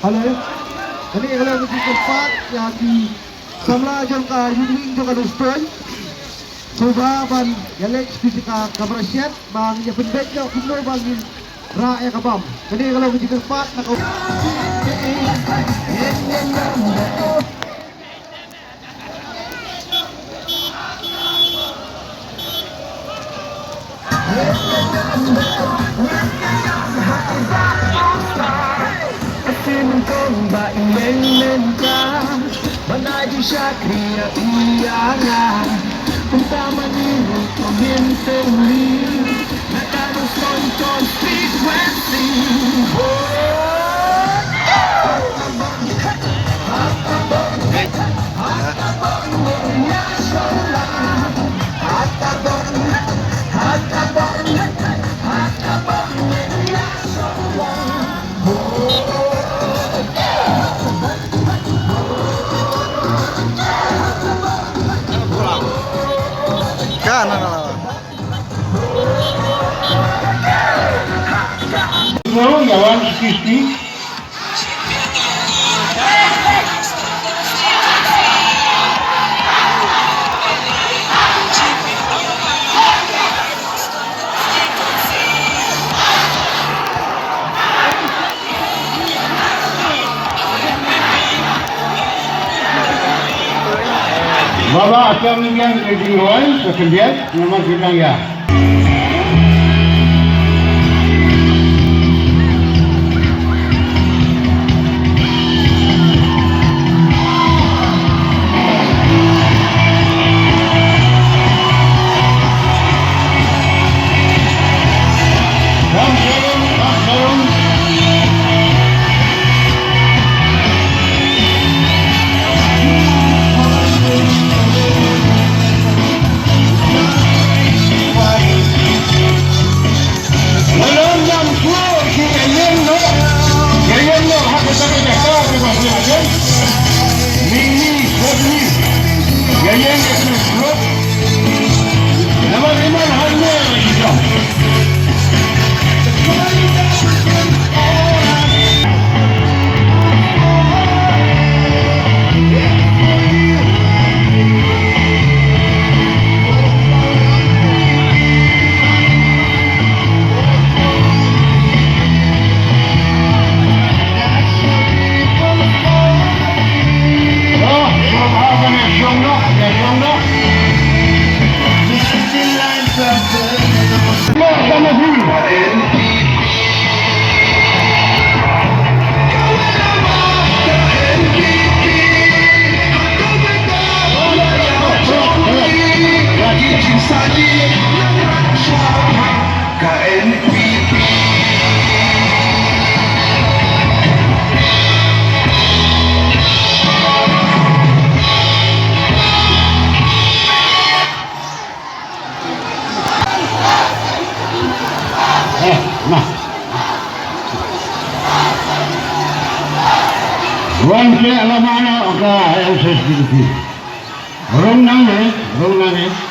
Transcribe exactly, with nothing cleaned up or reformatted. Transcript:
Hello. Kane ka long ka jingkyrpad ïa ki samla jong ka Youth Wing jong ka Nongstoiñ. Sngewbha ban ïa leit sha ka kamra shet ba ngin ïa pynbeit ïa kumno ba ngin rah ïa ka bam. Kane ka long ka jingkyrpad na ka Ka na na na. Yawan sixty. Baba, atam ni yang ke jingwai, sekendiat, nama sidang ya. Eh, nah. Wan ke lama na ka L S S D P. Rung nang ne, rung nang ne.